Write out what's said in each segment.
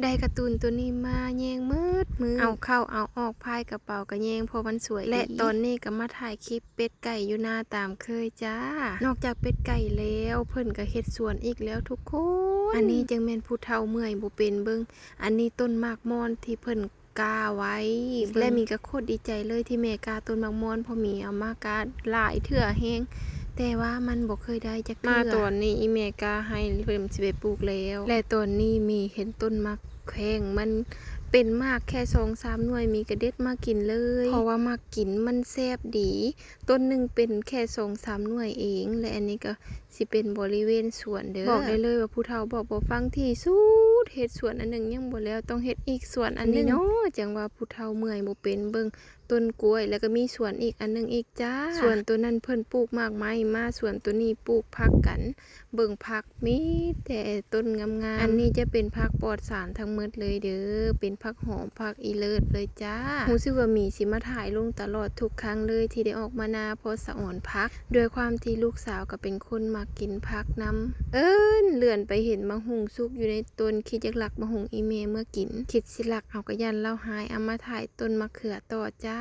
ໄດ້ກາຕູນໂຕນີ້ມາແຍງໝົດມື້ ເອົາເຂົ້າເອົາອອກ ພາຍກະເປົາກະແຍງ ເພາະມັນສວຍດີ ແລະ ຕອນນີ້ກະມາຖ່າຍຄລິບເປັດໄກ່ຢູ່ນາຕາມເຄີຍຈ້າ. ນອກຈາກເປັດໄກ່ແລ້ວ ເພິ່ນກະເຮັດສວນອີກແລ້ວທຸກຄົນ. ອັນນີ້ຈັ່ງແມ່ນຜູ້ເຖົ້າເມື່ອຍບໍ່ເປັນ ເບິ່ງ ອັນນີ້ຕົ້ນໝາກມ່ອນທີ່ເພິ່ນ ກ້າໄວ້ ແລະ ມີກະໂຄດດີໃຈເລີຍທີ່ແມ່ກ້າຕົ້ນໝາກມ່ອນ ເພາະມີເອົາມາກ້າຫຼາຍເທື່ອແຮງ ແຕ່ວ່າມັນບໍ່ເຄີຍໄດ້ຈັກເທື່ອ. ມາຕອນນີ້ອີ່ແມ່ກ້າໃຫ້ເລີ່ມຊິໄປປູກແລ້ວ ແລະ ຕອນນີ້ມີເຫັນຕົ້ນໝາກແຂ້ງ ມັນເປັນໝາກແຄ່ສອງສາມໜ່ວຍ ມີກະເດັດມາກິນເລີຍ ເພາະວ່າໝາກກິນມັນແຊບດີ. ຕົ້ນໜຶ່ງເປັນແຄ່ສອງສາມໜ່ວຍເອງ ແລະ ອັນນີ້ກະ ຊິເປັນບໍລິເວນສວນເດີ. ບອກໄດ້ເລີຍວ່າຜູ້ເຖົ້າບອກບໍ່ຟັງທີ່ສຸດ ເຮັດສວນອັນໜຶ່ງຍັງບໍ່ແລ້ວ ຕ້ອງເຮັດອີກສວນອັນໜຶ່ງ. ອັນນີ້ເນາະ ຈັ່ງວ່າຜູ້ເຖົ້າເມື່ອຍບໍ່ເປັນ ເບິ່ງຕົ້ນກ້ວຍ ແລ້ວກະມີສວນອີກອັນໜຶ່ງອີກຈ້າ. ສວນໂຕນັ້ນເພິ່ນປູກໝາກໄມ້ມາ ສວນໂຕນີ້ປູກຜັກກັນ ເບິ່ງຜັກມີແຕ່ຕົ້ນງາມໆ. ອັນນີ້ຈະເປັນຜັກປອດສານທັງໝົດເລີຍເດີ ເປັນຜັກຫອມ ຜັກອີເລີດເລີຍຈ້າ. ຮູ້ສຶກວ່າໝີຊິມາຖ່າຍລົງຕະຫຼອດທຸກຄັ້ງເລີຍທີ່ໄດ້ອອກມານາ ເພາະສະອອນຜັກ. ດ້ວຍຄວາມທີ່ລູກສາວກະເປັນຄົນມັກກິນຜັກນຳ ເອີ້ນເລື່ອນໄປເຫັນໝາກຫຸ່ງສຸກຢູ່ໃນຕົ້ນ ຄິດຢາກລັກໝາກຫຸ່ງອີ່ແມ່ເມືອກິນ ຄິດຊິລັກເອົາກະຢ້ານລາວຮ້າຍ ເອົາມາຖ່າຍຕົ້ນມະເຂືອຕໍ່ຈ້າ.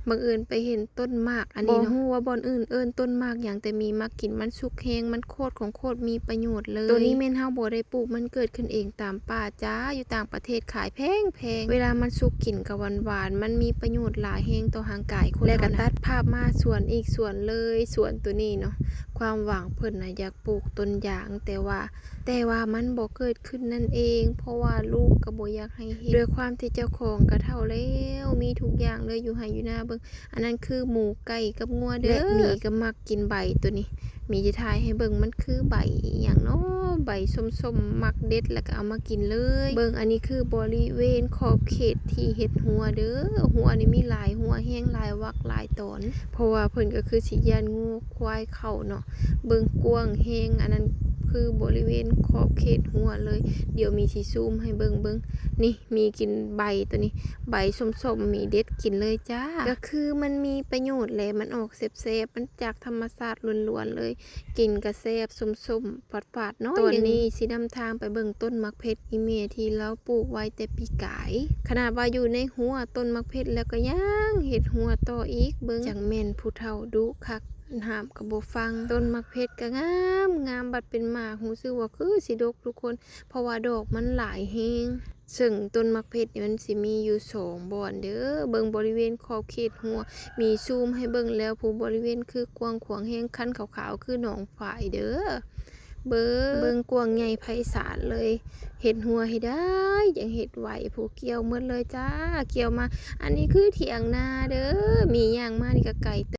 ບັງເອີນໄປເຫັນຕົ້ນໝາກອັນນີ້ເນາະ ບໍ່ຮູ້ວ່າບ່ອນອື່ນເອີ້ນຕົ້ນໝາກຫຍັງ ແຕ່ໝີມັກກິນ ມັນສຸກແຮງ ມັນໂຄດຂອງໂຄດມີປະໂຫຍດເລີຍ. ໂຕນີ້ແມ່ນເຮົາບໍ່ໄດ້ປູກ ມັນເກີດຂຶ້ນເອງຕາມປ່າຈ້າ ຢູ່ຕ່າງປະເທດຂາຍແພງໆ ເວລາມັນສຸກກິນກະຫວານໆ ມັນມີປະໂຫຍດຫຼາຍແຮງຕໍ່ຮ່າງກາຍຄົນເຮົານະ. ແລະ ກະຕັດພາບມາສວນອີກສວນເລີຍ ສວນໂຕນີ້ເນາະ ຄວາມຫວັງເພິ່ນນະຢາກປູກຕົ້ນຢາງ ແຕ່ວ່າ ແຕ່ວ່າມັນບໍ່ເກີດຂຶ້ນນັ້ນເອງ ເພາະວ່າລູກກະບໍ່ຢາກໃຫ້ເຮັດ ດ້ວຍຄວາມທີ່ເຈົ້າຂອງກະເຖົ້າແລ້ວ ມີທຸກຢ່າງເລີຍ ຢູ່ໄຮ່ຢູ່ນາ. ເບິ່ງ ອັນນັ້ນຄືໝູ ໄກ່ກັບງົວເດີ ແລະ ໝີກະມັກກິນໃບໂຕນີ້ ໝີຈະຖ່າຍໃຫ້ເບິ່ງ ມັນຄືໃບອີ່ຫຍັງເນາະ ໃບສົ້ມໆ ມັກເດັດແລ້ວກະເອົາມາກິນເລີຍ. ເບິ່ງ ອັນນີ້ຄືບໍລິເວນຂອບເຂດທີ່ເຮັດຮົ້ວເດີ ຮົ້ວນີ້ມີຫຼາຍຮົ້ວແຮງ ຫຼາຍວັກຫຼາຍຕອນ ເພາະວ່າເພິ່ນກະຄືຊິຢ້ານງົວ ຄວາຍເຂົ້າເນາະ. ເບິ່ງກວ້າງແຮງ ອັນນັ້ນຄືບໍລິເວນຂອບເຂດຮົ້ວເລີຍ ດຽວມີຊິຊູມໃຫ້ເບິ່ງ ເບິ່ງ ນີ້ ມີກິນໃບໂຕນີ້ ໃບສົ້ມໆ ມີເດັດກິນເລີຍຈ້າ. ກະຄືມັນມີປະໂຫຍດແຫຼະ ມັນອອກແຊບໆ ມັນຈາກທຳມະຊາດລ້ວນໆ ເລີຍ ກິນກະແຊບ ສົ້ມໆ ຝາດໆ ໜ້ອຍໜຶ່ງ. ຕອນນີ້ຊິນຳທາງໄປເບິ່ງຕົ້ນໝາກເຜັດອີ່ແມ່ທີ່ລາວປູກໄວ້ແຕ່ປີກາຍ ຂະໜາດວ່າຢູ່ໃນຮົ້ວຕົ້ນໝາກເຜັດແລ້ວກະຍັງເຮັດຮົ້ວຕໍ່ອີກ. ເບິ່ງ ຈັ່ງແມ່ນຜູ້ເຖົ້າດຸຄັກ ຫ້າມກະບໍ່ຟັງ. ຕົ້ນໝາກເຜັດກະງາມໆ ບັດເປັນໝາກ ຮູ້ສຶກວ່າຄືຊິດົກທຸກຄົນ ເພາະວ່າດອກມັນຫຼາຍແຮງ. ເຊິ່ງຕົ້ນໝາກເຜັດນີ້ມັນຊິມີຢູ່ສອງບ່ອນເດີ ເບິ່ງບໍລິເວນຂອບເຂດຮົ້ວ ມີຊູມໃຫ້ເບິ່ງແລ້ວ ຜູ້ບໍລິເວນຄືກວ້າງຂວາງແຮງ ຄັນຂາວໆ ຄືໜອງຝາຍເດີ. ເບິ່ງ ເບິ່ງກວ້າງໃຫຍ່ໄພສານເລີຍ ເຮັດຮົ້ວໃຫ້ໄດ້ ຈັ່ງເຮັດໄຫວ ຜູ້ກ່ຽວໝົດເລີຍຈ້າ ກ່ຽວມາ. ອັນນີ້ຄືຖຽງນາເດີ ມີຍ່າງມານີ້ກະໄກເຕີບ